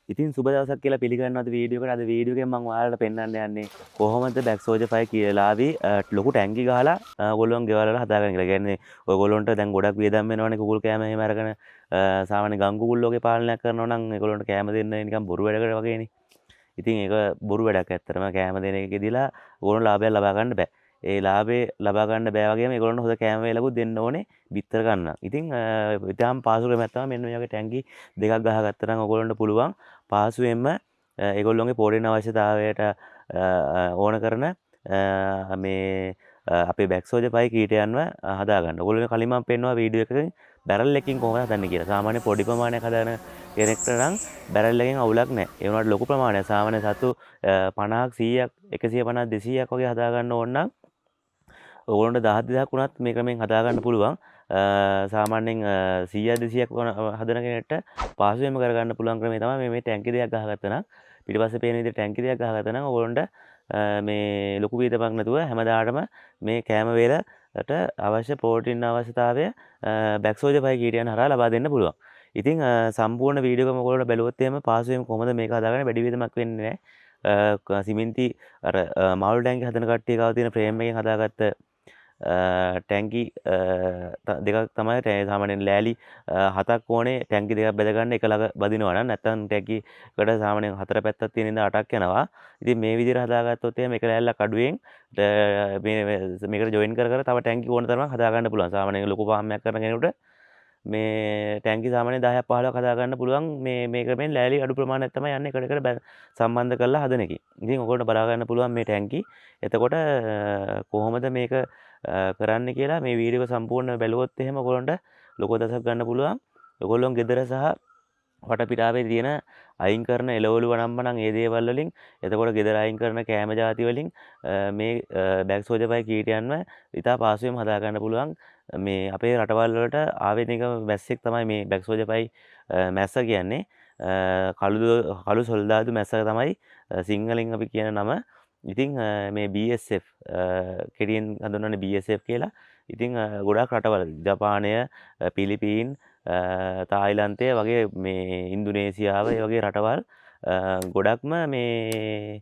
ඉතින් සුබ දවසක් කියලා පිළිගන්නවද වීඩියෝ එකට. අද වීඩියෝ එකෙන් මම ඔයාලට පෙන්වන්න යන්නේ කොහොමද බැක් සෝජ 5 කියලා ආවි ලොකු ටැංකි ගහලා ඔයගොල්ලොන් ගෙවල් වල හදාගන්න කියලා. කියන්නේ ඔයගොල්ලොන්ට දැන් ගොඩක් වියදම් වෙනවනේ කුකුල් කෑම එහෙම අරගෙන. සාමාන්‍ය ගම් කුකුල් වගේ පාලනයක් කරනවා නම් ඒගොල්ලොන්ට කෑම දෙන්න නිකන් බොරු වැඩකට වගේනේ. ඉතින් ඒක බොරු වැඩක් ඇත්තටම. කෑම දෙන එකේදීලා ඔයගොල්ලෝ ලාභයක් ලබා ගන්න බෑ. ඒ ලාභේ ලබා ගන්න බෑ වගේම ඒගොල්ලන්ට හොඳ කෑම වේලකුත් දෙන්න ඕනේ බිත්තර ගන්න. ඉතින් ඉතාම පහසු ක්‍රමයක් තමයි මෙන්න මේ වගේ ටැංකි දෙකක් ගහගත්තා නම් ඔයගොල්ලන්ට පුළුවන් පහසුවෙන්ම ඒගොල්ලොන්ගේ පෝඩින අවශ්‍යතාවයට ඕන කරන මේ අපේ බැක්සෝජ පයි කීටයන්ව හදාගන්න. ඔයගොල්ලෝ කලින් මම පෙන්නුවා වීඩියෝ එකකින් බැරල් එකකින් කොහොමද හදන්නේ කියලා. සාමාන්‍ය පොඩි ප්‍රමාණයක් හදාන කෙනෙක්ට නම් බැරල් එකෙන් අවුලක් නැහැ. ඒ වුණාට ලොකු ප්‍රමාණයක් සාමාන්‍ය සතු 50ක් 100ක් 150 200ක් වගේ හදාගන්න ඕන නම් ඔයගොල්ලන්ට 10,000 වුණත් මේ ක්‍රමෙන් හදාගන්න පුළුවන්. සාමාන්‍යයෙන් 100 200ක් හදන කෙනෙක්ට පහසුවෙන්ම කරගන්න පුළුවන් ක්‍රමය තමයි මේ ටැංකි දෙකක් ගහගත්තා නම්, පිටිපස්සේ පේන විදිහට ටැංකි දෙකක් ගහගත්තා නම් ඔයගොල්ලන්ට මේ ලොකු වියදමක් නැතුව හැමදාටම මේ කෑම වේලට අවශ්‍ය ප්‍රෝටීන් අවශ්‍යතාවය බැක්සෝජ පයි කීටයන් හරහා ලබා දෙන්න පුළුවන්. ඉතින් සම්පූර්ණ වීඩියෝ එකම ඔයගොල්ලෝ බැලුවොත් එහෙම පහසුවෙන් කොහොමද මේක හදාගන්නේ, වැඩි වියදමක් වෙන්නේ නැහැ. සිමෙන්ති අර මාළු ටැංකි හදන කට්ටිය ගාව තියෙන ෆ්‍රේම් එකෙන් හදාගත්ත ටැංකි දෙකක් තමයි. සාමාන්‍යයෙන් ලෑලි 7ක් ඕනේ ටැංකි දෙකක් බැද ගන්න එක ළඟ බදිනවා නම්, නැත්තම් ටැංකි එකට සාමාන්‍යයෙන් හතර පැත්තක් තියෙන ඉඳන් 8ක් යනවා. ඉතින් මේ විදිහට හදාගත්තොත් එහෙම එක ලෑල්ලක් අඩුවෙන් මේකට ජොයින් කර කර තව ටැංකි ඕන තරමක් හදාගන්න පුළුවන්. සාමාන්‍යයෙන් ලොකු ෆාම් එකක් කරන කෙනෙකුට මේ ටැංකි සාමාන්‍යයෙන් 10ක් 15ක් හදාගන්න පුළුවන්. මේ ක්‍රමෙන් ලෑලි අඩු ප්‍රමාණයක් තමයි යන්නේ එකට එකට සම්බන්ධ කරලා හදන එකකින්. ඉතින් ඔයගොල්ලන්ට බලා ගන්න පුළුවන් මේ ටැංකි. එතකොට කොහොමද මේක කරන්න කියලා මේ වීඩියෝ එක සම්පූර්ණව බැලුවොත් එහෙම ඔයගොල්ලන්ට ලොකු අදහසක් ගන්න පුළුවන්. ඔයගොල්ලෝ ගෙදර සහ වටපිටාවේ තියෙන අයින් කරන එළවලු වනම්මනම් ඒ දේවල් වලින්, එතකොට ගෙදර අයින් කරන කෑම ජාති වලින් මේ බැක් සෝජ පයි කීටයන්ව ඉතා පහසුවෙන්ම හදා ගන්න පුළුවන්. මේ අපේ රටවල් වලට ආවේනික මැස්සෙක් තමයි මේ බැක් සෝජ පයි මැස්ස කියන්නේ. කළු සොල්දාදු මැස්ස තමයි සිංහලෙන් අපි කියන නම. ඉතින් මේ BSF කෙටියෙන් හඳුන්වන්නේ BSF කියලා. ඉතින් ගොඩාක් රටවල් ජපානය, පිලිපීන්, තායිලන්තය වගේ මේ ඉන්දුනේසියාව ඒ වගේ රටවල් ගොඩක්ම මේ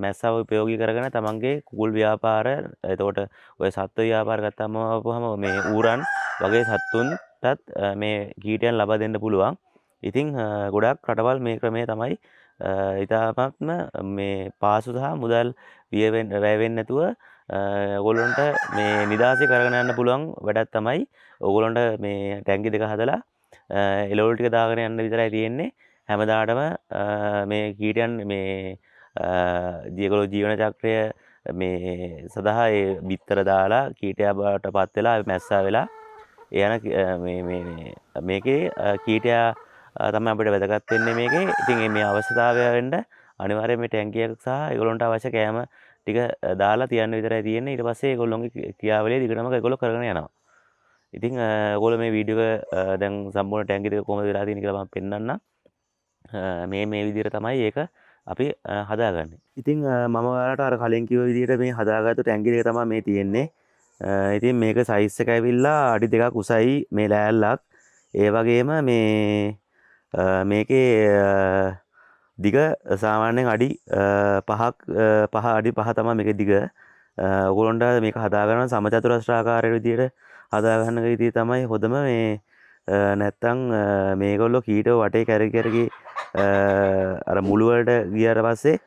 මැස්සව උපයෝගී කරගෙන තමන්ගේ කුකුල් ව්‍යාපාර, එතකොට ඔය සත්ව ව්‍යාපාර ගත්තාම ආපුවහම මේ ඌරන් වගේ සත්තුන්ටත් මේ කීටයන් ලබා දෙන්න පුළුවන්. ඉතින් ගොඩක් රටවල් මේ ක්‍රමය තමයි ඉතාමත්ම මේ පහසු සහ මුදල් වැය වෙන්නේ නැතුව ඔයගොල්ලන්ට මේ නිදහසේ කරගෙන යන්න පුළුවන් වැඩක් තමයි. ඔයගොල්ලන්ට මේ ටැංකි දෙක හදලා එළවලු ටික දාගෙන යන්න විතරයි තියෙන්නේ. හැමදාටම මේ කීටයන් මේ ඒගොල්ලෝ ජීවන චක්‍රය මේ සඳහා ඒ බිත්තර දාලා කීටයා බවට පත් වෙලා මැස්සා වෙලා ඒ යන මේ මේ මේකේ කීටයා තමයි අපිට වැදගත් වෙන්නේ මේකේ. ඉතින් මේ අවශ්‍යතාවය වෙන්න අනිවාර්යයෙන් මේ ටැංකියක් සහ ඒගොල්ලන්ට අවශ්‍ය කෑම ටික දාලා තියන්න විතරයි තියෙන්නේ. ඊට පස්සේ ඒගොල්ලොන්ගේ ක්‍රියාවලිය දිගටම ඒගොල්ලෝ කරගෙන යනවා. ඉතින් ඔයගොල්ලෝ මේ වීඩියෝ එක දැන් සම්පූර්ණ ටැංකි දෙක කොහොමද වෙලා තියෙන්නේ කියලා මම පෙන්නන්නම්. මේ විදිහට තමයි ඒක අපි හදාගන්නේ. ඉතින් මම ඔයාලට අර කලින් කිව්ව විදිහට මේ හදාගත්තු ටැංකි දෙක තමයි මේ තියෙන්නේ. ඉතින් මේක සයිස් එක ඇවිල්ලා අඩි දෙකක් උසයි මේ ලෑල්ලක්. ඒ වගේම මේකේ දිග සාමාන්‍යයෙන් අඩි පහක්, පහ අඩි පහ තමයි මේකේ දිග. ඔයගොල්ලන්ට මේක හදාගන්න සමචතුරස්‍රාකාරය විදියට හදාගන්න විදිය තමයි හොඳම. මේ නැත්තම් මේගොල්ලෝ කීටව වටේ කැරකි කැරකි අර මුළු වලට ගියාට පස්සේ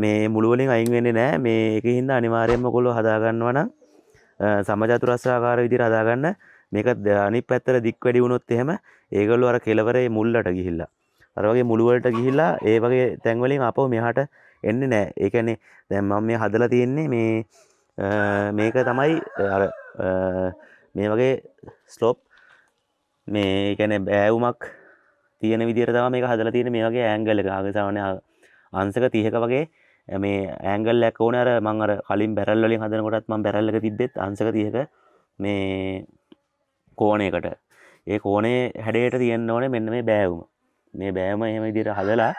මේ මුළු වලින් අයින් වෙන්නේ නෑ. මේ ඒකෙන් හින්දා අනිවාර්යයෙන්ම ඔයගොල්ලෝ හදාගන්නවා නම් සමචතුරස්‍රාකාර විදියට හදාගන්න. මේක අනිත් පැත්තට දික් වැඩි වුණොත් එහෙම ඒගොල්ලෝ අර කෙළවරේ මුල්ලට ගිහිල්ලා අර වගේ මුළු වලට ගිහිල්ලා ඒ වගේ තැන් වලින් ආපහු මෙහාට එන්නේ නෑ. ඒ කියන්නේ දැන් මම මේ හදලා තියෙන්නේ මේක තමයි අර මේ වගේ ස්ලොප් මේ ඒ කියන්නේ බෑවුමක් තියෙන විදියට තමයි මේක හදලා තියෙන්නේ. මේ වගේ ඇන්ගල් එක. ආගේ සාමාන්‍ය අංශක 30ක වගේ මේ ඇන්ගල් එකක් ඕනේ. අර මං අර කලින් බැරල් වලින් හදන කොටත් මං බැරල් එක තිබ්බෙත් අංශක 30ක මේ කෝණයකට. ඒ කෝණේ හැඩයට තියෙන්න ඕනේ මෙන්න මේ බෑවුම. මේ බෑවුම එහෙම විදියට හදලා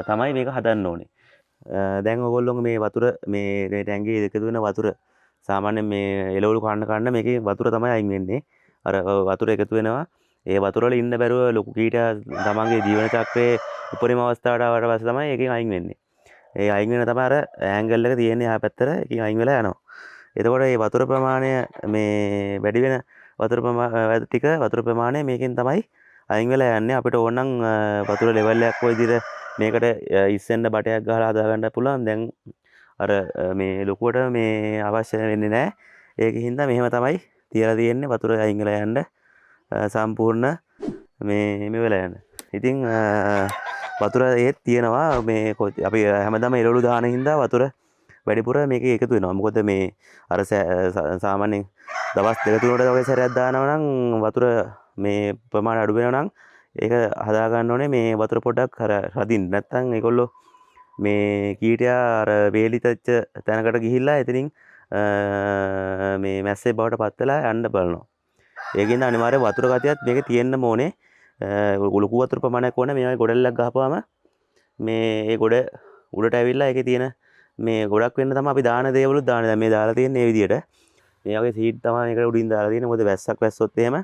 තමයි මේක හදන්න ඕනේ. දැන් ඔයගොල්ලෝ මේ වතුර මේ ටැංකියේ එකතු වෙන වතුර සාමාන්‍යයෙන් මේ එළවලු කන්න කන්න මේකේ වතුර තමයි අයින් වෙන්නේ. අර වතුර එකතු වෙනවා. ඒ වතුර වල ඉන්න බැරුව ලොකු කීටයා තමන්ගේ ජීවන චක්‍රයේ උපරිම අවස්ථාවට ආවට පස්සේ තමයි ඒකෙන් අයින් වෙන්නේ. ඒ අයින් වෙන තමයි අර ඇන්ගල් එක තියෙන්නේ එහා පැත්තට, ඒකෙන් අයින් වෙලා යනවා. එතකොට මේ වතුර ප්‍රමාණය මේ වැඩි වෙන වතුර ටික වතුර ප්‍රමාණය මේකෙන් තමයි අයින් වෙලා යන්නේ. අපිට ඕන නම් වතුර ලෙවල් එකක් ඔය විදිහට මේකට ඉස්සෙන්න බටයක් ගහලා හදාගන්න පුළුවන්. දැන් අර මේ ලොකුවට මේ අවශ්‍ය වෙන්නේ නැහැ. ඒක හින්දා මෙහෙම තමයි තියලා තියෙන්නේ වතුර අයින් වෙලා යන්න, සම්පූර්ණ මේ වෙලා යන්න. ඉතින් වතුර ඒත් තියෙනවා. මේ අපි හැමදාම එළවලු දාන හින්දා වතුර වැඩිපුර මේකේ එකතු වෙනවා. මොකද මේ අර සාමාන්‍යයෙන් දවස් දෙක තුනකට වගේ සැරයක් දානවා නම් වතුර මේ ප්‍රමාණය අඩු වෙනවා නම් ඒක හදා ගන්න ඕනේ මේ වතුර පොඩ්ඩක් අර රදින්න. නැත්තම් ඒගොල්ලෝ මේ කීටයා අර වේලිතච්ච තැනකට ගිහිල්ලා එතනින් මේ මැස්සේ බවට පත් වෙලා යන්න බලනවා. ඒකෙන්ද අනිවාර්යයෙන් වතුර ගතියත් මේකේ තියෙන්න ඕනේ. ලොකු වතුර ප්‍රමාණයක් ඕනේ. මේ වගේ ගොඩල්ලක් ගහපුවාම මේ ඒ ගොඩ උඩට ඇවිල්ලා ඒකේ තියෙන මේ ගොඩක් වෙන්න තමයි අපි දාන දේවලුත් දාන්නේ. දැන් මේ දාලා තියෙන්නේ මේ විදියට. මේ වගේ සීඩ් තමයි මේකට උඩින් දාලා තියෙන්නේ. මොකද වැස්සක් වැස්සොත් එහෙම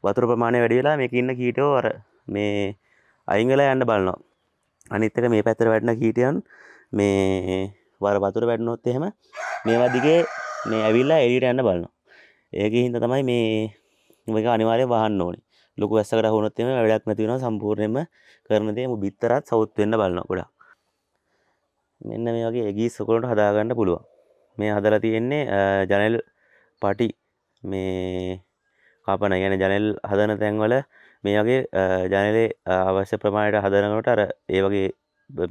වතුර ප්‍රමාණය වැඩි වෙලා මේකේ ඉන්න කීටෝ අර මේ අයින් වෙලා යන්න බලනවා. අනිත් එක මේ පැත්තට වැටෙන කීටයන් මේ වර වතුර වැටුනොත් එහෙම මේවා දිගේ මේ ඇවිල්ලා එළියට යන්න බලනවා. ඒකේ හින්දා තමයි මේක අනිවාර්යයෙන් වහන්න ඕනේ. ලොකු වැස්සකට අහු වුණොත් එහෙම වැඩක් නැති වෙනවා සම්පූර්ණයෙන්ම කරන දේ බිත්තරත් සවුත් වෙන්න බලනවා ගොඩක්. මෙන්න මේ වගේ එගීස් ඔයගොල්ලන්ට හදාගන්න පුළුවන්. මේ හදලා තියෙන්නේ ජනෙල් පටි මේ කපන, ඒ කියන්නේ ජනෙල් හදන තැන්වල මේ වගේ ජනෙලේ අවශ්‍ය ප්‍රමාණයට හදනකොට අර ඒ වගේ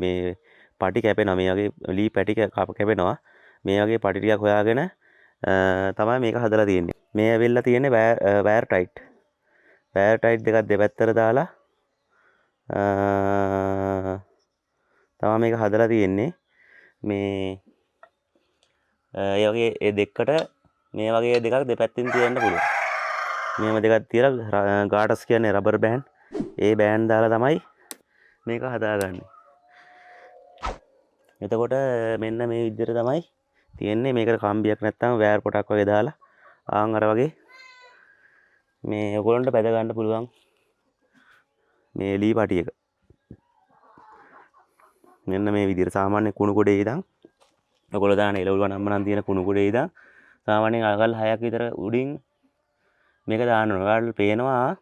මේ පටි කැපෙනවා. මේ වගේ ලී පැටි කැපෙනවා. මේ වගේ පටි ටිකක් හොයාගෙන තමයි මේක හදලා තියෙන්නේ. මේ ඇවිල්ලා තියෙන්නේ වයර් ටයිට්. වයර් ටයිට් දෙකක් දෙපැත්තට දාලා තමයි මේක හදලා තියෙන්නේ. මේ ඒ වගේ ඒ දෙකට මේ වගේ දෙකක් දෙපැත්තෙන් තියන්න පුළුවන්. මේව දෙකක් තියලා ගාටස් කියන්නේ රබර් බෑන්ඩ්. ඒ බෑන්ඩ් දාලා තමයි මේක හදාගන්නේ. එතකොට මෙන්න මේ විදිහට තමයි තියෙන්නේ. මේකට කම්බියක් නැත්තම් වයර් පොටක් වගේ දාලා ආන් අර වගේ මේ ඔයගොල්ලන්ට බැද ගන්න පුළුවන් මේ ලී පටි එක. මෙන්න මේ විදිහට සාමාන්‍ය කුණු ගොඩේ ඉඳන් ඔයගොල්ලෝ දාන එළවලු අනම්මනම් තියෙන කුණු ගොඩේ ඉඳන් සාමාන්‍යයෙන් අඟල් 6ක් විතර උඩින් මේක දාන්න ඕන. ඔයාලට පේනවා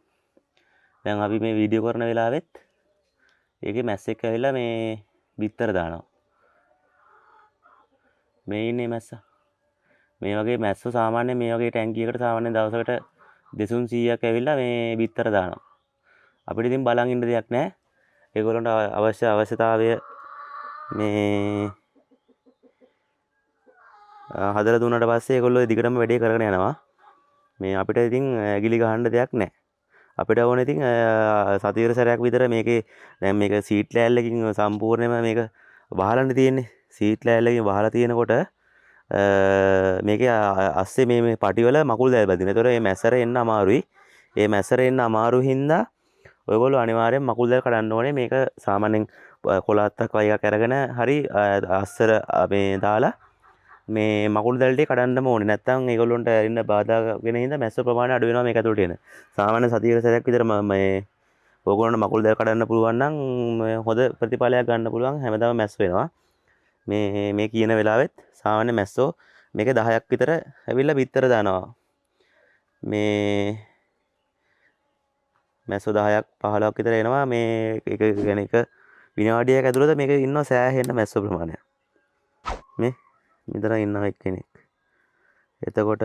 දැන් අපි මේ වීඩියෝ කරන වෙලාවෙත් ඒකේ මැස්සෙක් ඇවිල්ලා මේ බිත්තර දානවා. මේ ඉන්නේ මැස්සා. මේ වගේ මැස්සෝ සාමාන්‍යයෙන් මේ වගේ ටැංකියකට සාමාන්‍යයෙන් දවසකට දෙසුන් සීයක් ඇවිල්ලා මේ බිත්තර දානවා. අපිට ඉතින් බලන් ඉන්න දෙයක් නෑ. ඒගොල්ලන්ට අවශ්‍ය අවශ්‍යතාවය මේ හදලා දුන්නාට පස්සේ ඒගොල්ලෝ දිගටම වැඩේ කරගෙන යනවා. මේ අපිට ඉතින් ඇගිලි ගහන්න දෙයක් නෑ. අපිට ඕනේ ඉතින් සතියකට සැරයක් විතර මේකේ දැන් මේක සීට් ලෑල්ලකින් සම්පූර්ණයෙන්ම මේක වහලානේ තියෙන්නේ. සීට් ලෑල්ලකින් වහලා තියෙනකොට මේකේ අස්සේ මේ පටිවල මකුළු දැල් බඳිනවා. ඒතකොට මේ මැස්සර එන්න අමාරුයි. ඒ මැස්සර එන්න අමාරු හින්දා ඔයගොල්ලෝ අනිවාර්යෙන් මකුළු දැල් කඩන්න ඕනේ. මේක සාමාන්‍යයෙන් කොළ අත්තක් වගේ එකක් අරගෙන හරි අස්සර මේ දාලා මේ මකුළු දැල් ටික කඩන්නම ඕනේ. නැත්තම් ඒගොල්ලොන්ට එන්න බාධා වෙන හින්දා මැස්ස ප්‍රමාණය අඩු වෙනවා මේක ඇතුළට එන. සාමාන්‍ය සතියකට සැරයක් විතර මේ ඕගොල්ලන්ට මකුළු දැල් කඩන්න පුළුවන් නම් මේ හොඳ ප්‍රතිඵලයක් ගන්න පුළුවන්. හැමදාම මැස්ස වෙනවා. මේ කියන වෙලාවෙත් සාමාන්‍ය මැස්සෝ මේක 10ක් විතර ඇවිල්ලා බිත්තර දානවා. මේ මැස්සෝ 10ක් 15ක් විතර එනවා. මේ එක කියන්නේ එක විනාඩියක් ඇතුළත මේක ඉන්නවා සෑහෙන මැස්සෝ ප්‍රමාණයක්. මේ මෙතන ඉන්නවා එක්කෙනෙක්. එතකොට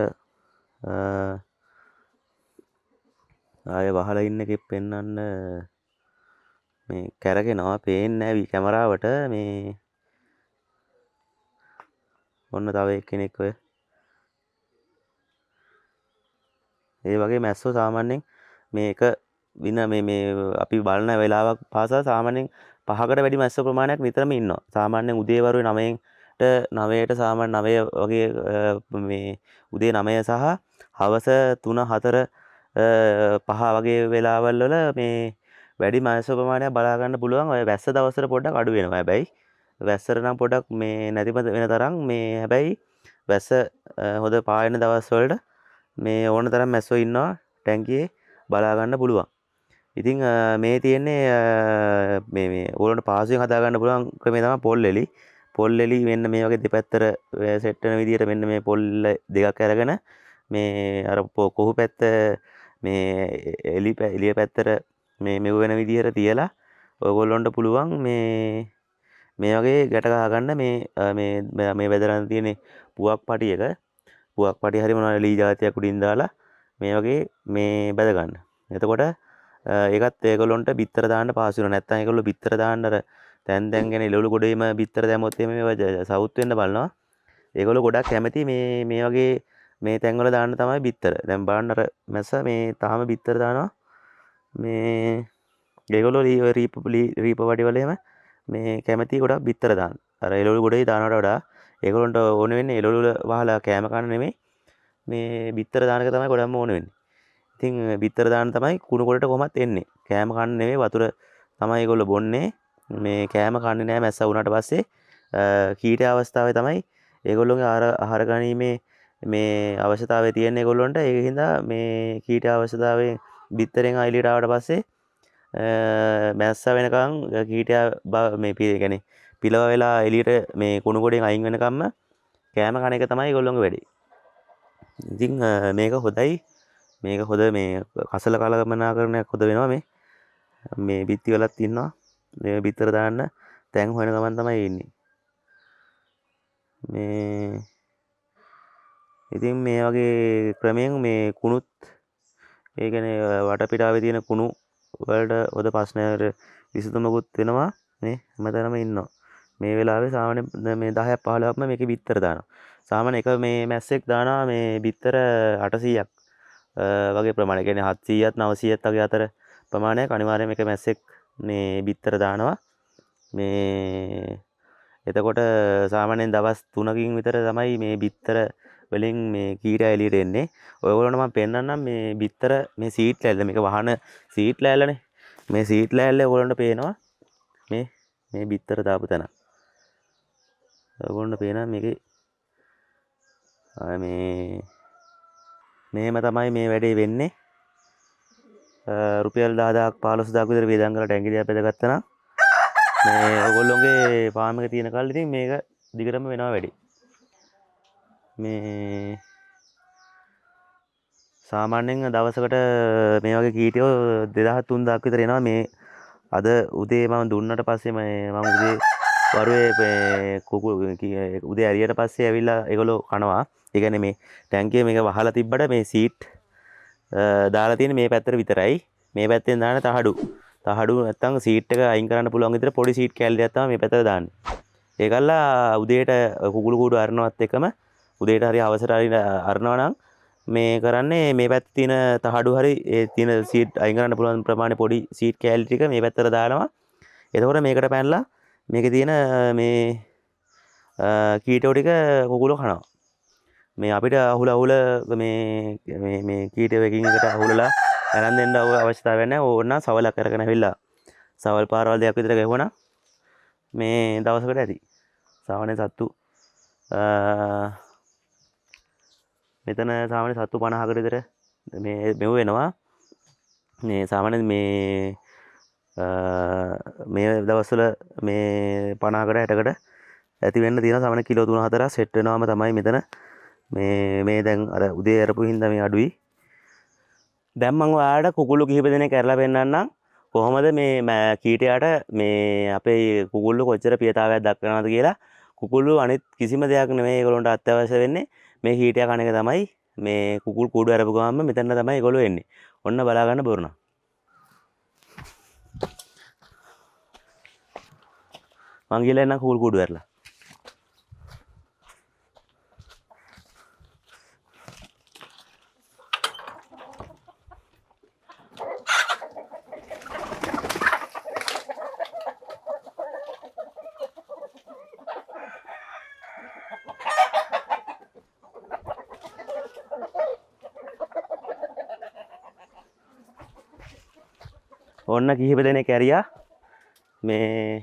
ආයෙ වහලා ඉන්න එකෙක් පෙන්වන්න මේ කැරකෙනවා, පේන්නේ නෑ කැමරාවට. මේ ඔන්න තව එක්කෙනෙක් ඔය. ඒ වගේ මැස්සෝ සාමාන්‍යයෙන් මේක වින මේ අපි බලන වෙලාවක් පාසා සාමාන්‍යයෙන් 5කට වැඩි මැස්සෝ ප්‍රමාණයක් නිතරම ඉන්නවා. සාමාන්‍යයෙන් උදේ වරුවේ නවයට සාමාන්‍ය නවය වගේ මේ උදේ නවය සහ හවස තුන හතර පහ වගේ වෙලාවල් වල මේ වැඩි මැස්සෝ ප්‍රමාණයක් බලා ගන්න පුළුවන්. ඔය වැස්ස දවස්වල පොඩ්ඩක් අඩු වෙනවා. හැබැයි වැස්සට නම් පොඩ්ඩක් මේ නැතිම වෙන තරම් මේ හැබැයි වැස්ස හොඳ පායන දවස් වලට මේ ඕන තරම් මැස්සෝ ඉන්නවා ටැංකියේ බලා ගන්න පුළුවන්. ඉතින් මේ තියෙන්නේ මේ මේ ඔයගොල්ලන්ට පහසුවෙන් හදා ගන්න පුළුවන් ක්‍රමය තමයි පොල් එලි. පොල් එලි මෙන්න මේ වගේ දෙපැත්තට සෙට් වෙන විදියට මෙන්න මේ පොල් දෙකක් අරගෙන මේ අර කොහු පැත්ත මේ එළිය පැත්තට මේ මෙව් වෙන විදියට තියලා ඔයගොල්ලන්ට පුළුවන් මේ මේ වගේ ගැට ගහ ගන්න. මේ මේ මේ වැදලා තියෙන පුවක් පටියක, පුවක් පටි හරි මොනවා ලී ජාතියක් උඩින් දාලා මේ වගේ මේ බැද ගන්න. එතකොට ඒකත් ඒගොල්ලොන්ට බිත්තර දාන්න පහසු වෙනවා. නැත්තම් ඒගොල්ලෝ බිත්තර දාන්න අර තැන් තැන් ගැන එළවලු ගොඩේම බිත්තර දැම්මොත් එහෙම මේවා සවුත් වෙන්න බලනවා. ඒගොල්ලෝ ගොඩක් කැමති මේ මේ වගේ මේ තැන්වල දාන්න තමයි බිත්තර. දැන් බලන්න අර මැස්ස මේ තාම බිත්තර දානවා. මේ ඒගොල්ලෝ රීප වඩි වල එහෙම මේ කැමති ගොඩක් බිත්තර දාන්න. අර එළවලු ගොඩේ දානවට වඩා ඒගොල්ලන්ට ඕන වෙන්නේ එළවලු වල වහලා කෑම කන්න නෙමෙයි, මේ බිත්තර දාන එක තමයි ගොඩක්ම ඕන වෙන්නේ. ඉතින් බිත්තර දාන්න තමයි කුණු ගොඩට කොහොමත් එන්නේ. කෑම කන්න නෙමෙයි, වතුර තමයි ඒගොල්ලෝ බොන්නේ. මේ කෑම කන්නේ නෑ මැස්සා වුණාට පස්සේ. කීට අවස්ථාවේ තමයි ඒගොල්ලෝගේ ආහාර ගැනීමේ මේ අවශ්‍යතාවය තියෙන ඒගොල්ලොන්ට. ඒක හින්දා මේ කීට අවශ්‍යතාවයෙන් බිත්තරෙන් එළියට ආවට පස්සේ මැස්සා වෙනකන් කීටයා මේ කියන්නේ පිලව වෙලා එළියට මේ කුණු ගොඩෙන් අයින් වෙනකම්ම කෑම කන එක තමයි ඒගොල්ලොන්ගේ වැඩේ. ඉතින් මේක හොඳයි. මේක හොඳ මේ කසල කළමනාකරණයක් හොඳ වෙනවා. මේ බිත්ති වලත් ඉන්නවා. මේ බිත්තර දාන්න තැන් හොයන ගමන් තමයි ඉන්නේ. මේ ඉතින් මේ වගේ ක්‍රමයෙන් මේ කුණුත්, ඒ කියන්නේ වටපිටාවේ තියෙන කුණු වලට හොඳ ප්‍රශ්නයකට විසඳුමකුත් වෙනවා. මේ හැමතැනම ඉන්නවා. මේ වෙලාවේ සාමාන්‍ය මේ 10ක් 15ක්ම මේකේ බිත්තර දානවා. සාමාන්‍ය එක මේ මැස්සෙක් දානවා මේ බිත්තර 800ක් වගේ ප්‍රමාණයක්. ඒ කියන්නේ 700ත් 900ත් වගේ අතර ප්‍රමාණයක් අනිවාර්යයෙන්ම එක මැස්සෙක් මේ බිත්තර දානවා. මේ එතකොට සාමාන්‍යයෙන් දවස් 3කින් විතර තමයි මේ බිත්තර වලින් මේ කීටා එළියට එන්නේ. ඔයගොල්ලන්ට මම පෙන්නන්නම් මේ බිත්තර මේ සීට් ලෑල්ල, මේක වහන සීට් ලෑල්ලනේ. මේ සීට් ලෑල්ල ඔයගොල්ලන්ට පේනවා මේ බිත්තර දාපු තැන. ඔයගොල්ලන්ට පේනවා මේකේ මේ මෙහෙම තමයි මේ වැඩේ වෙන්නේ. රුපියල් 10000ක් 15000ක් විතර වියදම් කරලා ටැංකි දෙකක් බෙදගත්තා නම් මේ ඔයගොල්ලෝගේ ෆාම් එක තියෙන කල් ඉතින් මේක දිගටම වෙනවා වැඩි. මේ සාමාන්‍යයෙන් දවසකට මේ වගේ කීටියෝ 2000 3000ක් විතර එනවා. මේ අද උදේ මම දුන්නට පස්සේ මේ මම උදේ වරුවේ මේ කුකුල් උදේ ඇරියට පස්සේ ඇවිල්ලා ඒගොල්ලෝ කනවා. ඒ කියන්නේ මේ ටැංකිය මේක වහලා තිබ්බට මේ සීට් දාලා තියෙන මේ පැත්තට විතරයි. මේ පැත්තෙන් දාන තහඩු. තහඩු නැත්තම් සීට් එක අයින් කරන්න පුළුවන් විතර පොඩි සීට් කෑලි දෙකක් තමයි මේ පැත්තට දාන්නේ. ඒකල්ලා උදේට කුකුළු කූඩු අරනවත් එකම උදේට හරි හවසට හරි අරනවා නම් මේ කරන්නේ මේ පැත්තේ තියෙන තහඩු හරි ඒ තියෙන සීට් අයින් කරන්න පුළුවන් ප්‍රමාණය පොඩි සීට් කෑලි ටික මේ පැත්තට දානවා. එතකොට මේකට පැනලා මේකේ තියෙන මේ කීටෝ ටික කුකුළු කනවා. මේ අපිට අහුල අහුල මේ මේ මේ කීටෝ එකින් එකට අහුලලා අරන් දෙන්න අවශ්‍යතාවයක් නැහැ. ඕන නම් සවලක් අරගෙන ඇවිල්ලා සවල් පාරවල් දෙකක් විතර ගැහුවනම් මේ දවසකට ඇති. සාමාන්‍ය සත්තු මෙතන සාමාන්‍ය සත්තු 50කට විතර මේ මෙව් වෙනවා. මේ සාමාන්‍ය මේ මේ දවස්වල මේ 50කට 60කට ඇති වෙන්න තියෙනවා. සාමාන්‍ය කිලෝ 3-4 සෙට් වෙනවාම තමයි මෙතන මේ දැන් අර උදේ අරපු හින්දා මේ අඩුයි. දැන් මං ඔයාලට කුකුල්ලු කිහිප දෙනෙක් ඇරලා පෙන්නන්නම් කොහොමද මේ කීටයාට මේ අපේ කුකුල්ලු කොච්චර පියතාවයක් දක්වනවද කියලා. කුකුල්ලු අනිත් කිසිම දෙයක් නෙමෙයි ඒගොල්ලන්ට අත්‍යවශ්‍ය වෙන්නේ මේ කීටයා කන එක තමයි. මේ කුකුල් කූඩු අරපු ගමන්ම මෙතන තමයි ඒගොල්ලෝ එන්නේ. ඔන්න බලා ගන්න බොරුණා. මං ගිහලා එන්නම් කුකුල් කූඩු ඇරලා. ඔන්න කිහිප දෙනෙක් ඇරියා. මේ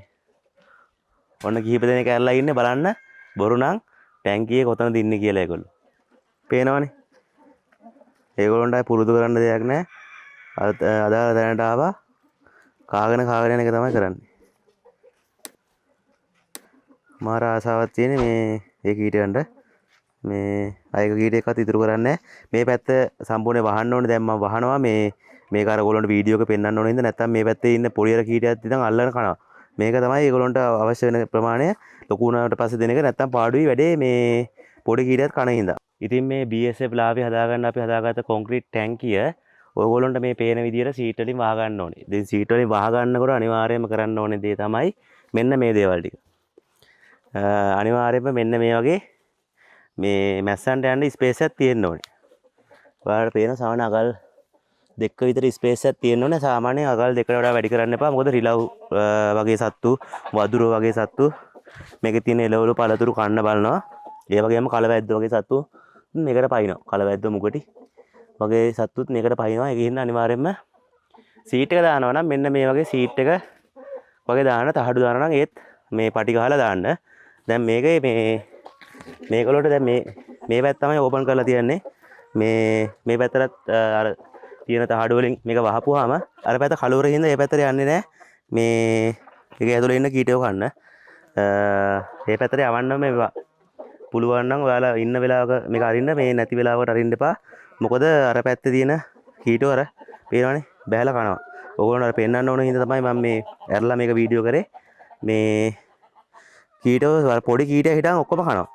ඔන්න කිහිප දෙනෙක් ඇරලා ඉන්නේ. බලන්න බොරු නම් ටැංකියේ කොතනද ඉන්නේ කියලා ඒගොල්ලෝ. පේනවනේ. ඒගොල්ලන්ට ආයේ පුරුදු කරන්න දෙයක් නෑ. අදාළ තැනට ආවා. කාගෙන කාගෙන යන එක තමයි කරන්නේ. මාර ආසාවක් තියෙන මේ ඒ කීටයන්ට. මේ අයක කීටයක්වත් ඉතුරු කරන්නේ නැහැ. මේ පැත්ත සම්පූර්ණයෙන් වහන්න ඕනේ. දැන් මම වහනවා. මේක අර ඔයගොල්ලන්ට වීඩියෝ එක පෙන්වන්න ඕන හින්දා නැත්තම් මේ පැත්තේ ඉන්න පොඩි අර කීටයක් ඉතින් අල්ලගෙන කනවා. මේක තමයි ඒගොල්ලන්ට අවශ්‍ය වෙන ප්‍රමාණය. ලොකු වුණාට පස්සේ දෙන එක නැත්තම් පාඩුයි වැඩේ මේ පොඩි කීටයක් කන හින්දා. ඉතින් මේ BSF ලාභي හදාගන්න අපි හදාගත්ත කොන්ක්‍රීට් ටැංකිය ඔයගොල්ලන්ට මේ පේන විදියට සීට් වලින් වහ ගන්න ඕනේ. ඉතින් සීට් වලින් වහ ගන්නකොට අනිවාර්යයෙන්ම කරන්න ඕනේ දේ තමයි මෙන්න මේ දේවල් ටික. අනිවාර්යයෙන්ම මෙන්න මේ වගේ මේ මැස්සන්ට යන්න ස්පේස් එකක් තියෙන්න ඕනේ. ඔයාලට පේන සාමාන්‍ය අගල් දෙක විතර ස්පේස් එකක් තියෙන්න ඕනේ. සාමාන්‍යයෙන් අගල් දෙකට වඩා වැඩි කරන්න එපා. මොකද රිලව් වගේ සත්තු, වදුරු වගේ සත්තු මේකේ තියෙන එළවලු පළතුරු කන්න බලනවා. ඒ වගේම කලවැද්ද වගේ සත්තු මේකට පයින්නවා. කලවැද්ද මුගටි වගේ සත්තුත් මේකට පයින්නවා. ඒක හින්දා අනිවාර්යයෙන්ම සීට් එක දානවා නම් මෙන්න මේ වගේ සීට් එක වගේ දාන්න, තහඩු දානවා නම් ඒත් මේ පටි ගහලා දාන්න. දැන් මේකේ මේක වලට දැන් මේ පැත්ත තමයි ඕපන් කරලා තියන්නේ. මේ පැත්තටත් අර තියෙන තහඩු වලින් මේක වහපුවාම අර පැත්ත කළුවර හින්දා ඒ පැත්තට යන්නේ නෑ. මේ ඒක ඇතුලේ ඉන්න කීටයෝ කන්න. ඒ පැත්තට යවන්නම එපා. පුළුවන් නම් ඔයාලා ඉන්න වෙලාවක මේක අරින්න, මේ නැති වෙලාවකට අරින්න එපා. මොකද අර පැත්තේ තියෙන කීටෝ අර පේනවනේ බෑලා කනවා. ඕගොල්ලන්ට අර පෙන්වන්න ඕන හින්දා තමයි මම මේ ඇරලා මේක වීඩියෝ කරේ. මේ කීටෝ අර පොඩි කීටය හිටන් ඔක්කොම කනවා.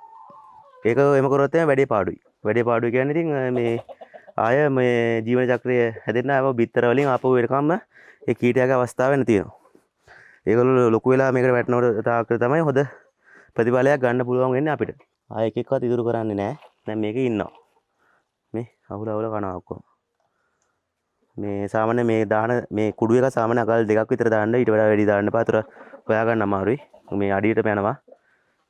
ඒක එම කරොත් එහෙම වැඩේ පාඩුයි. වැඩේ පාඩුයි කියන්නේ ඉතින් මේ ආය මේ ජීවන චක්‍රය හැදෙන්න ආව බිත්තර වලින් ආපහු එනකම්ම ඒ කීටයාගේ අවස්ථාව වෙන තියෙනවා. ඒගොල්ලෝ ලොකු වෙලා මේකට වැටෙනකොට තාක්ක තමයි හොඳ ප්‍රතිඵලයක් ගන්න පුළුවන් වෙන්නේ අපිට. ආය එක එක්කවත් ඉතුරු කරන්නේ නෑ. දැන් මේකේ ඉන්නවා. මේ අහුල අහුල කනවා ඔක්කොම. මේ සාමාන්‍ය මේ දාන මේ කුඩු එක සාමාන්‍ය අගල් දෙකක් විතර දාන්න, ඊට වඩා වැඩි දාන්න එපා. අතර හොයාගන්න අමාරුයි. මේ අඩියටම යනවා.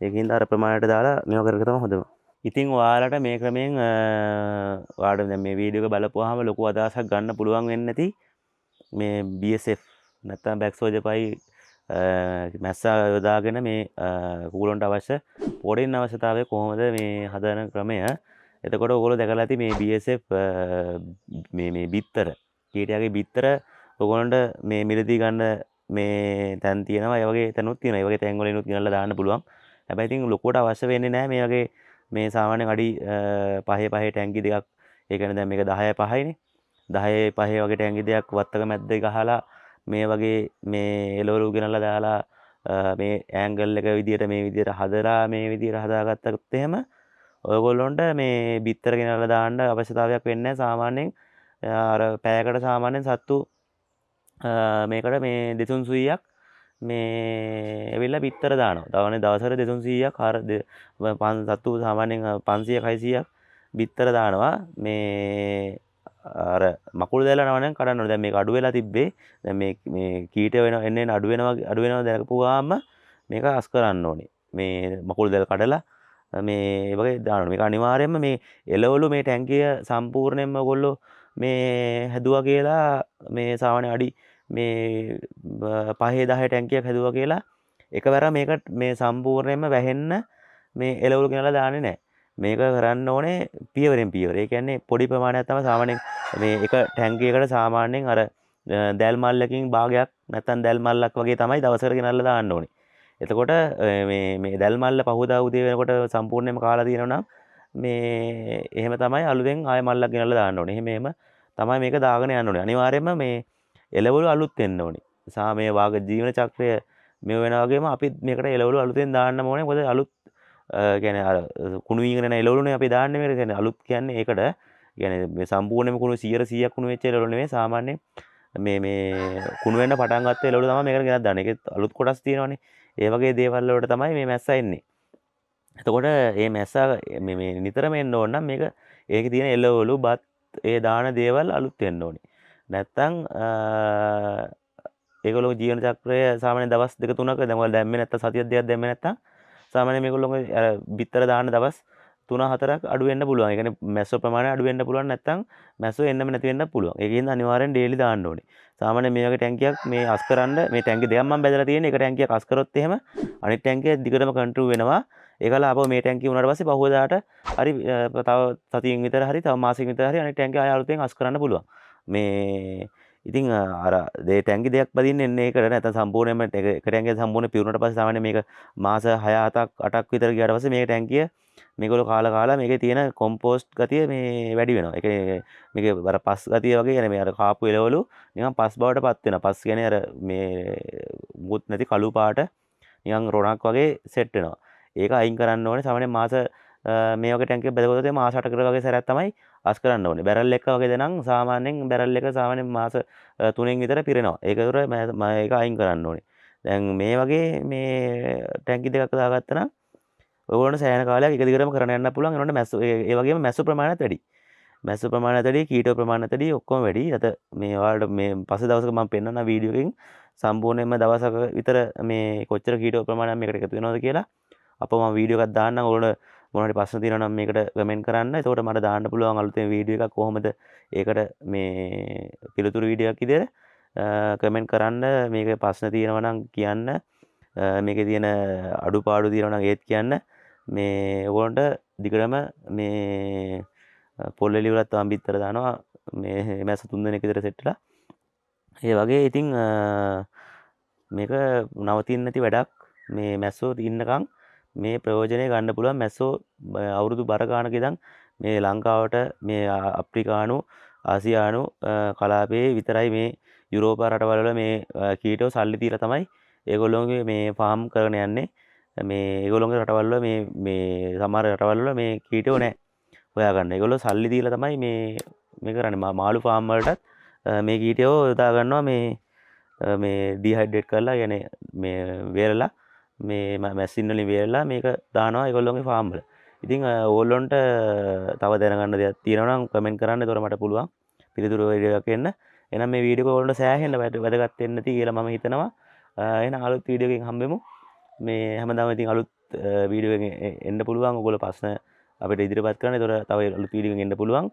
ඒකින්ද අර ප්‍රමාණයට දාලා මේව කරක තමයි හොඳම. ඉතින් ඔයාලට මේ ක්‍රමයෙන් ඔයාලට දැන් මේ වීඩියෝ එක බලපුවාම ලොකු අදහසක් ගන්න පුළුවන් වෙන්නේ නැති මේ BSF නැත්තම් බැක් සෝල්ජර් ෆ්ලයි මැස්සා යොදාගෙන මේ කුකුලන්ට අවශ්‍ය පොඩින් අවශ්‍යතාවය කොහොමද මේ හදන ක්‍රමය. එතකොට ඔයගොල්ලෝ දැකලා ඇති මේ BSF මේ බිත්තර කීටයාගේ බිත්තර ඔයගොල්ලන්ට මේ මිලදී ගන්න මේ තැන් තියෙනවා. ඒ වගේ තැනුත් තියෙනවා. ඒ වගේ තැන් වලිනුත් ගෙනල්ලා දාන්න පුළුවන්. හැබැයි ඉතින් ලොකුවට අවශ්‍ය වෙන්නේ නැහැ මේ වගේ මේ සාමාන්‍යයෙන් අඩි පහේ පහේ ටැංකි දෙකක්. ඒ කියන්නේ දැන් මේක 10 පහයිනේ. 10 පහේ වගේ ටැංකි දෙකක් වත්තක මැද්දේ ගහලා මේ වගේ මේ එළවලු ගෙනල්ලා දාලා මේ ඇන්ගල් එක විදියට මේ විදියට හදලා මේ විදියට හදාගත්තොත් එහෙම ඔයගොල්ලොන්ට මේ බිත්තර ගෙනල්ලා දාන්න අවශ්‍යතාවයක් වෙන්නේ නැහැ. සාමාන්‍යයෙන් අර පැයකට සාමාන්‍යයෙන් සත්තු මේකට මේ දෙතුන් සීයක් මේ ඇවිල්ලා බිත්තර දානවා. තවනේ දවසකට දෙතුන් සීයක් අර සත්තු සාමාන්‍යයෙන් පන්සීයක් හයසීයක් බිත්තර දානවා. මේ අර මකුළු දැල්ලා නම නම් කඩන්න ඕනේ. දැන් මේක අඩු වෙලා තිබ්බේ. දැන් මේ කීට වෙන එන්න එන්න අඩු වෙනවා, අඩු වෙනවා දැකපුවාම මේක අස් කරන්න ඕනේ. මේ මකුළු දැල් කඩලා මේ ඒ වගේ දාන්න ඕනේ. මේක අනිවාර්යයෙන්ම මේ එළවලු මේ ටැංකිය සම්පූර්ණයෙන්ම ඔයගොල්ලෝ මේ හැදුවා කියලා මේ සාමාන්‍ය අඩි මේ පහේ 10 ටැංකියක් හැදුවා කියලා එකවර මේක මේ සම්පූර්ණයෙන්ම වැහෙන්න මේ එළවලු ගෙනල්ලා දාන්නේ නැහැ. මේක කරන්න ඕනේ පියවරෙන් පියවර. ඒ කියන්නේ පොඩි ප්‍රමාණයක් තමයි සාමාන්‍යයෙන් මේ එක ටැංකියකට සාමාන්‍යයෙන් අර දැල් මල්ලකින් භාගයක් නැත්නම් දැල් මල්ලක් වගේ තමයි දවසකට ගෙනල්ලා දාන්න ඕනේ. එතකොට මේ දැල් මල්ල පහුවදා උදේ වෙනකොට සම්පූර්ණයෙන්ම කාලා තියෙනවා නම් මේ එහෙම තමයි අලුතෙන් ආය මල්ලක් ගෙනල්ලා දාන්න ඕනේ. එහෙම තමයි මේක දාගෙන යන්න ඕනේ. අනිවාර්යයෙන්ම මේ එළවලු අලුත් වෙන්න ඕනේ. මේ වාග ජීවන චක්‍රය මේ වෙනා වගේම අපිත් මේකට එළවලු අලුතෙන් දාන්න ඕනේ. මොකද අලුත් කියන්නේ අර කුණු වීගෙන යන එළවලුනේ අපි දාන්නේ මේකට. කියන්නේ අලුත් කියන්නේ ඒකට. කියන්නේ මේ සම්පූර්ණයෙන්ම කුණු සියයට සීයක් කුණු වෙච්ච එළවලු නෙමෙයි. සාමාන්‍යයෙන් මේ කුණු වෙන්න පටන් ගත්ත එළවලු තමයි මේකට ගෙනත් දාන්නේ. ඒකෙත් අලුත් කොටස් තියෙනවනේ. ඒ වගේ දේවල් වලට තමයි මේ මැස්සා එන්නේ. එතකොට මේ මැස්සා මේ නිතරම එන්න ඕන නම් මේක ඒකේ තියෙන එළවලු බත් ඒ දාන දේවල් අලුත් වෙන්න ඕනේ. නැත්තම් ඒගොල්ලෝ ජීවන චක්‍රය සාමාන්‍ය දවස් දෙක තුනක දැන් ඔයාලා දැම්මේ නැත්තම් සතියක් දෙකක් දැම්මේ නැත්තම් සාමාන්‍ය මේගොල්ලෝගේ අර බිත්තර දාන දවස් තුන හතරක් අඩු වෙන්න පුළුවන්. ඒ කියන්නේ මැස්සෝ ප්‍රමාණය අඩු වෙන්න පුළුවන්, නැත්තම් මැස්සෝ එන්නම නැති වෙන්නත් පුළුවන්. ඒකෙන්ද අනිවාර්යෙන් ඩේලි දාන්න ඕනේ. සාමාන්‍ය මේ වගේ ටැංකියක් මේ අස් කරන්න මේ ටැංකි දෙකක් මම බැදලා තියෙන්නේ. එක ටැංකියක් අස් කරොත් එහෙම අනිත් ටැංකිය දිගටම කන්ටිනියු වෙනවා. ඒකලා ආපහු මේ ටැංකිය වුණාට පස්සේ පහුවදාට හරි තව සතියෙන් විතර හරි තව මාසෙකින් විතර හරි අනිත් ටැංකිය ආය අලුතෙන් අස් කරන්න පුළුවන්. මේ ඉතින් අර දේ ටැංකි දෙකක් බදින්න එන්නේ ඒකට. නැත්නම් සම්පූර්ණයෙන්ම එක ටැංකිය සම්පූර්ණ පිරුණාට පස්සේ සාමාන්‍ය මේක මාස 6 7ක් 8ක් විතර ගියාට පස්සේ මේක ටැංකිය මේගොල්ලෝ කාලා කාලා මේකේ තියෙන කොම්පෝස්ට් ගතිය මේ වැඩි වෙනවා. ඒ කියන්නේ මේකේ අර පස් ගතිය වගේ يعني මේ අර කාපු එළවලු නිකන් පස් බවට පත් වෙනවා. පස් කියන්නේ අර මේ මුකුත් නැති කළු පාට නිකන් රොණක් වගේ සෙට් වෙනවා. ඒක අයින් කරන්න ඕනේ. සාමාන්‍යයෙන් මාස මේ වගේ ටැංකියක් බැදගත්තොත් මාස 8කට වගේ සැරයක් තමයි අස් කරන්න ඕනේ. බැරල් එක වගේ දෙනම් සාමාන්‍යයෙන් බැරල් එක සාමාන්‍යයෙන් මාස 3න් විතර පිරෙනවා. ඒක විතර මම ඒක අයින් කරන්න ඕනේ. දැන් මේ වගේ මේ ටැංකි දෙකක් දාගත්තා නම් ඔයගොල්ලන්ට සෑහෙන කාලයක් එක දිගටම කරන යන්න පුළුවන්. ඒනොට මැස්සු ඒ වගේම මැස්සු ප්‍රමාණයත් වැඩි. මැස්සු ප්‍රමාණයත් වැඩි, කීටෝ ප්‍රමාණයත් වැඩි, ඔක්කොම වැඩි. අත මේ ඔයාලට මේ පස්සේ දවසක මම පෙන්නන වීඩියෝ එකකින් සම්පූර්ණයෙන්ම දවසක විතර මේ කොච්චර කීටෝ ප්‍රමාණයක් මේකට එකතු වෙනවද කියලා අප මම වීඩියෝ එකක් දාන්නම්. ඔයාලට මොන හරි ප්‍රශ්න තියෙනවා නම් මේකට කමෙන්ට් කරන්න. එතකොට මට දාන්න පුළුවන් අලුතෙන් වීඩියෝ එකක් කොහොමද ඒකට මේ පිළිතුරු වීඩියෝ එකක් විදියට කමෙන්ට් කරන්න. මේකේ ප්‍රශ්න තියෙනවා නම් කියන්න. මේකේ තියෙන අඩුපාඩු තියෙනවා නම් ඒත් කියන්න. මේ ඔයගොල්ලන්ට දිගටම මේ පොල් එලි වලත් වම් බිත්තර දානවා. මේ මැස්ස 3 දෙනෙක් විතර සෙට් වෙලා. ඒ වගේ ඉතින් මේක නවතින්න නැති වැඩක්. මේ මැස්සෝ ඉන්නකම් මේ ප්‍රයෝජනය ගන්න පුළුවන්. මැස්සෝ අවුරුදු බර ගානක ඉඳන් මේ ලංකාවට මේ අප්‍රිකානු ආසියානු කලාපයේ විතරයි මේ යුරෝපා රටවල් වල මේ කීටෝ සල්ලි දීලා තමයි ඒගොල්ලෝගේ මේ ෆාම් කරගෙන යන්නේ. මේ ඒගොල්ලෝගේ රටවල් වල මේ මේ සමහර රටවල් වල මේ කීටෝ නෑ හොයාගන්න. ඒගොල්ලෝ සල්ලි දීලා තමයි මේ මේ කරන්නේ. මාළු ෆාම් වලටත් මේ කීටෝ යොදා ගන්නවා මේ මේ ඩිහයිඩ්‍රේට් කරලා, يعني මේ වේලලා මේ මැෂින් වලින් වේලලා මේක දානවා ඒගොල්ලෝගේ ෆාම් වල. ඉතින් ඕගොල්ලොන්ට තව දැනගන්න දෙයක් තියෙනවා නම් කමෙන්ට් කරන්න. එතකොට මට පුළුවන් පිළිතුරු වීඩියෝ එකක් එන්න. එහෙනම් මේ වීඩියෝ එක ඕගොල්ලන්ට සෑහෙන වැදගත් වෙන්න ඇති කියලා මම හිතනවා. එහෙනම් අලුත් වීඩියෝ එකකින් හම්බෙමු. මේ හැමදාම ඉතින් අලුත් වීඩියෝ එකකින් එන්න පුළුවන්. ඔයගොල්ලෝ ප්‍රශ්න අපිට ඉදිරිපත් කරන්න. එතකොට තව අලුත් වීඩියෝ එකකින් එන්න පුළුවන්.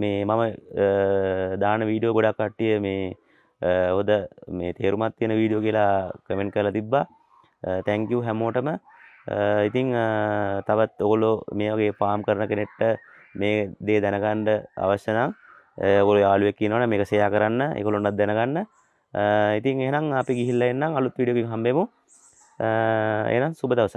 මේ මම දාන වීඩියෝ ගොඩක් කට්ටිය මේ හොඳ මේ තේරුමක් තියෙන වීඩියෝ කියලා කමෙන්ට් කරලා තිබ්බා. Thank you හැමෝටම. ඉතින් තවත් ඔයගොල්ලෝ මේ වගේ ෆාම් කරන කෙනෙක්ට මේ දේ දැනගන්න අවශ්‍ය නම් ඔයගොල්ලෝ යාළුවෙක් ඉන්නවනම් මේක ෂෙයා කරන්න, ඒගොල්ලොන්ටත් දැනගන්න. ඉතින් එහෙනම් අපි ගිහිල්ලා එන්නම්, අලුත් වීඩියෝ එකකින් හම්බෙමු. එහෙනම් සුබ දවසක්.